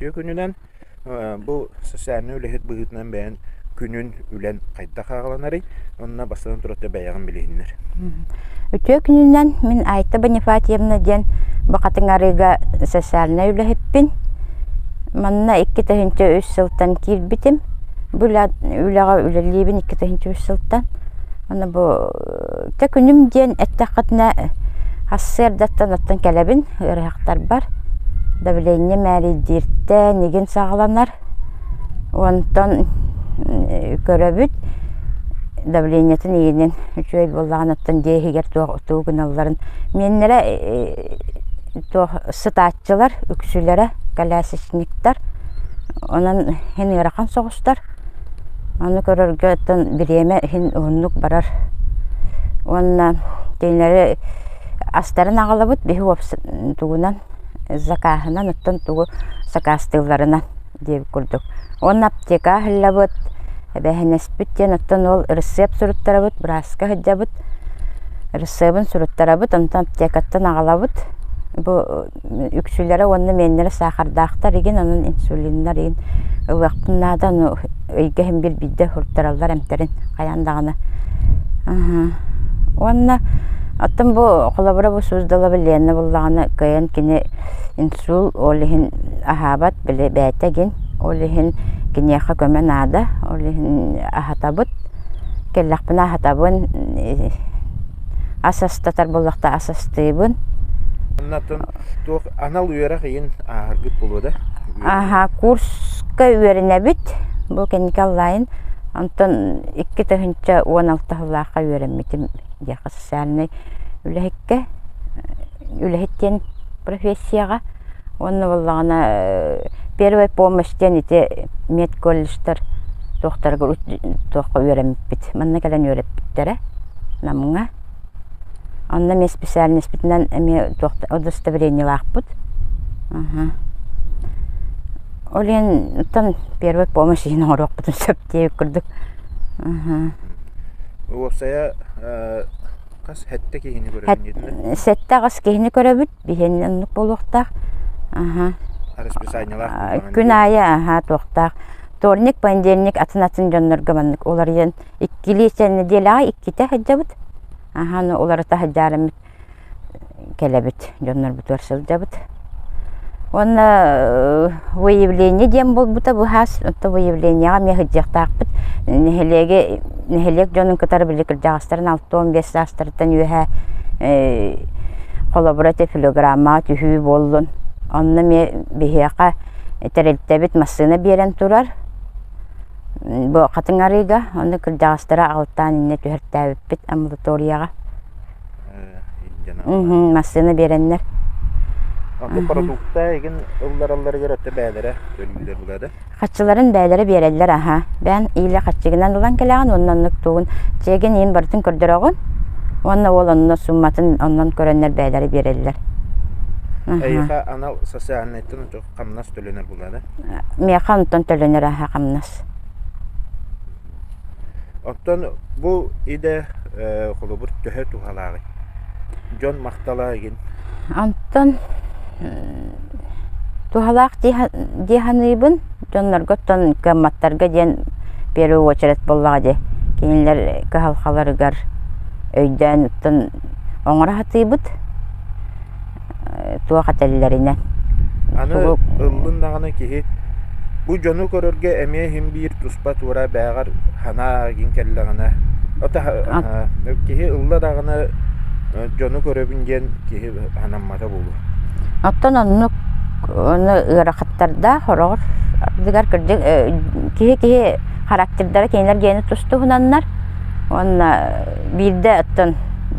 Үтүө күнүнэн бу социальнай үлэһит быһыытынан бэйэн күнүн үлэн хайдах ааҕыланарый? Онно бастатан туран бэйэҕин билиһиннэр. Үтүө күнүнэн мин Айта Бонифатьевна диэн бу Хатыҥ Арыыга социальнай үлэһиппин. Манна 2003 сылтан киирбитим. Бу үлэҕэ үлэлиибин 2003 сылтан. Аны бу Тэ күнүм диэн эттэххитинэ, сарсыардаттан оттон кэлэбин ыарыһахтарбар. Давление мээрийдииртэн игин саҕаланар. Онтон көрөбүт давлениетын игинин үчүгэй буоллаҕына оттон дьиэ иһигэр туох тугу гыналларын. Миэннэрэ туох сытааччылар үксүлэрэ колясочниктар. Онон иһин ыарахан соҕустар. Ону көрөргө оттон бириэмэ иһин уһуннук барар. Уонна кинилэри астарын аҕалабыт биһи тугунан закааһынан оттон тугу сакаастыылларынан диэбит курдук. Уонна аптека аһыллабыт, эбээһинэспит диэн оттон ол ырысыап суруттарабыт, бырааска сылдьабыт. Ырысыабын суруттарабыт, онтон аптекаттан аҕалабыт. Бу үксүлэрэ уонна миэннэрэ саахардаахтар игин, онон инсулиннар игин ылыахпын наада, ону ыйга иһин биир биирдэ уһуртараллар эмтэрин хайаан даҕаны. Уонна оттон бу холобура бу Суздалова Лена буллаҕына кыайан кини инсул ол иһин аһаабат, били бэйэтэ игин, ол иһин киниэхэ көмө наада, ол иһин аһатабыт, кэллэхпинэ аһатабын ас астатар буоллахта ас астыыбын. Оннотон туох анал үөрэх ыйын ааһаргыт буолуо да? Аха, курска үөрэнэбит. Бу кэнники онлайн. Онтон 2016 сыллаахха үөрэммитим диэххэ социальнай үлэһиккэ үлэһит диэн профессияҕа. Уонна буоллаҕына первая помощь диэн ити медколледжтар туохтарыгар туохха үөрэммиппит. Манна кэлэн үөрэппиттэрэ. Намҥа. Онно эмиэ специальноспытынан эмиэ туох удостоверениелаахпыт. Ол иһин оттон первая помощь иһин оҥоруохпутун сөп диэбит курдук. Уопсайа хас сэттэ киһини көрөбүн диэтилэр? Сэттэ аҕыс киһини көрөбүт. Биһиэнэ оннук буолуохтаах. Расписаниелаах Күн аайы аһаа туохтаах. Вторник, понедельник атын-атын дьоннорго маннык уларыйан иккилии нэдиэлэҕэ иккитэ сылдьабыт. Аһаа ону уларыта сылдьаарыммыт кэлэбит, дьоннорбутугар сылдьабыт. Уонна выявление диэн буолбута быһаас, оттон выявлениеҕа эмиэ сылдьыахтаахпыт. Нэһилиэги нэһилиэк дьонун кытары били кырдьаҕастарын 65 саастарыттан үөһэ холобура ити филограммаҕа түһүү буоллун. Онно эмиэ биһиэхэ тэрилтэбит массыына биэрэн турар. Бу Хатыҥ Арыыга, онно кырдьаҕастары аҕалтаан иннэ түһэртээбиппит амбулаторияҕа. Массыына биэрэннэр. Онто продукта игин ылларалларыгар өттө бээлэрэ төлүүллэр булада? Хаччыларын бээлэрэ биэрэллэр аһа. Бээн иилэ хаччыгынан ылан кэлэҕин уонна оннук тугун чиэгин иин барытын көрдөрөҕүн уонна уол онно сумматын оннон көрөннөр бээлэрэ биэрэллэр. Эйиэхэ анал социальнайтан хамнас төлөнөр булада? Миэхэ онтон төлөнөр аһа хамнас. Оттон бу идэ холобур төһө туһалааҕый? Дьон махтала игин. Онтон туһалаах дии саныыбын. Дьоннорго оттон кыамматтарга диэн первый очередь буоллаҕа дии. Кинилэр кыһалҕаларыгар өйдөөн оттон оҥоро сатыыбыт. туох этэллэринэн. Аны ыллын даҕаны киһи бу дьону көрөргө эмиэ иһин биир туспа туора бээҕэр санаа игин кэллэҕинэ киһи ылла даҕаны дьону көрөбүн диэн киһи санаммата буолуо. Оттон оннук ону ыарахаттардаах хороҕор ардыгар кырдьык киһи-киһи характердара кинилэр диэни тус-туһунаннар уонна биирдэ оттон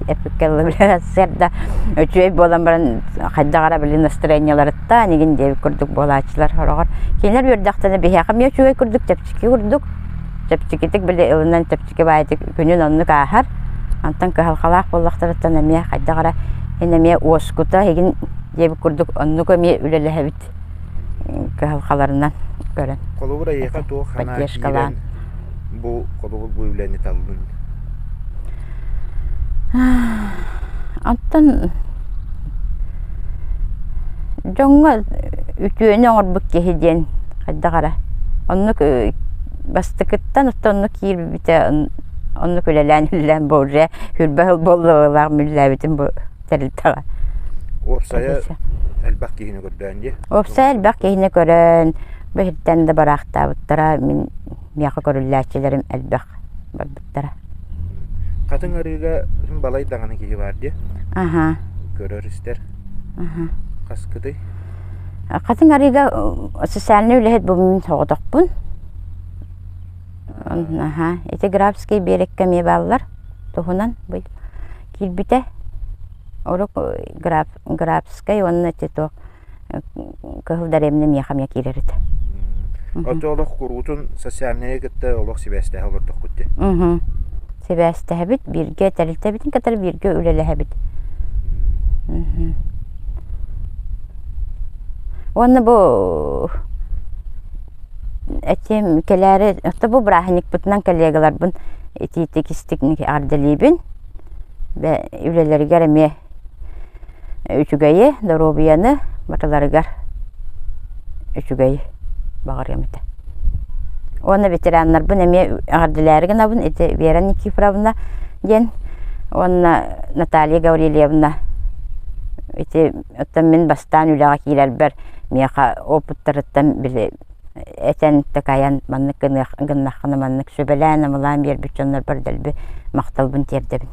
эппиккэ дылы сарсыарда үчүгэй буолан баран хайдах эрэ били настроениеларыттан игин диэбит курдук буолааччылар сороҕор кинилэр үөрдэхтэринэ биһиэхэ эмиэ үчүгэй курдук чэпчэки курдук чэпчэкитик били ылынан чэпчэки баайытык күнүн оннук ааһар онтон кыһалҕалаах буоллахтарыттан эмиэ хайдах эрэ ин эмиэ уоскута игин диэбит курдук оннук эмиэ үлэлэһэбит кыһалҕаларынан көрөн Холобур эйиэхэ туох санаа поддержкалаан киирэн бу холобур бу үлэни таллыҥ? Оттон дьоҥҥо Үтүөнү оҥорбут киһи диэн хайдах эрэ оннук бастакыттан оттон оннук киирбитэ оннук үлэлээн үлэлээн бу уже хүрбэ сыл буолла үлэлээбитим бу тэрилтэҕэ. Уопсайа элбэх киһини көрдөөн дии. Уопсайа элбэх киһини көрөн бу иһиттэн да бараахтаабыттара мин миэхэ көрүллээччилэрим элбэх барбыттара. Хатыҥ арыыга балай даҕаны киһи баар дии. Аха. Көрөр-истэр. Аха. Хаскытый? Хатыҥ арыыга социальнай үлэһит бу мин соҕотохпун. Аха. Ити Графский биэрэккэ эмиэ бааллар. Туһунан бу киирбитэ. Орук Граф, Графскай уонна ити туох Кыһыл дэриэбинэ миэхэ эмиэ киирэр этэ. Ото олох куруутун социальнайы кытта олох сибээстэһэ олордоххут дии. Сибээстэһэбит, бииргэ тэрилтэбитин кытары бииргэ үлэлэһэбит. Уонна бу этиэм кэлээри, ото бу бырааһынньыкпытынан коллегаларбын итиитик истиҥник эҕэрдэлиибин. Үлэлэригэр эмиэ Үчүгэйи, доруобуйаны барыларыгар үчүгэй баҕарыам этэ. Уонна ветераннарбын эмиэ эҕэрдэлээри гынабын ити Вера Никифоровна диэн уонна Наталья Гаврильевна ити оттон мин бастаан үлэҕэ киирэрбэр миэхэ опыттарыттан били этэн такайан маннык гыныах гыннаххына маннык сүбэлээн-амалаан биэрбит дьоннорбор дэлби махталбын тиэрдэбин.